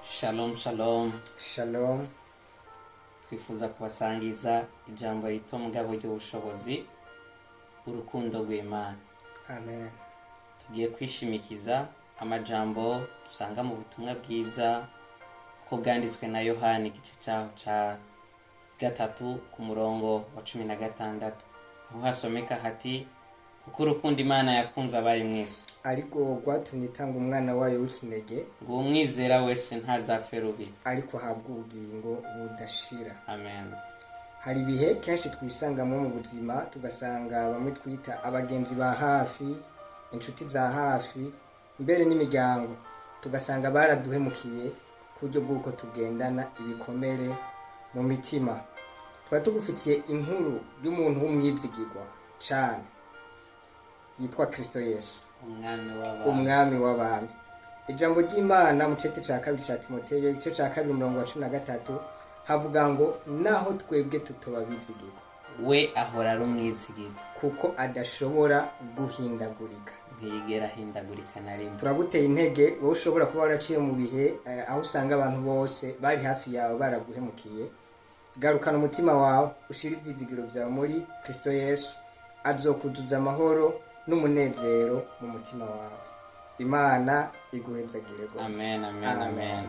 Shalom, shalom. Shalom. Twifuza kubasangiza ijambo rito mugabo ry'ubushobozi, urukundo rw'Imana. Amen. Tugiye kwishimikiza amajambo dusanga mu butumwa bwiza uko bwanditswe na Yohani, igice cyaho ca 3 ku murongo wa 16, aho hasomeka hati: "Kuko urukundo Imana yakunze abari mw'isi ariko rwatumye itanga umwana wayo w'ikinege, ngo uwumwizera wese ntazapfe rubi, ariko ahabwe ubugingo budashira." Amen. Hari ibihe kenshi twisangamo mu buzima, tugasanga bamwe twita abagenzi ba hafi, inshuti za hafi, mbere n'imiryango, tugasanga baraduhemukiye ku buryo bw'uko tugendana ibikomere mu mitima. Twari tugufitiye inkuru y'umuntu w'umwizigirwa cane yitwa Kristo Yesu, umwami w'abantu, umwami w'abami. Ijambo ry'Imana mu cete ca 2 ca Timoteyo, igice ca 2, umurongo wa 13, havuga ngo: "Naho twebwe tutoba bizigirwa, we ahora ari umwizigirwa, kuko adashobora guhindagurika." Ntiyigera ahindagurika na rimwe. Turaguteye intege, wowe ushobora kuba waraciye mu bihe aho usanga abantu bose bari hafi yawe baraguhemukiye. Garukana umutima wawe, ushire ibyizigiro byawe muri Kristo Yesu, azokuzuza amahoro n'umunezero mu mutima wawe. Imana iguhezagire rwose. Amen, amen, amen.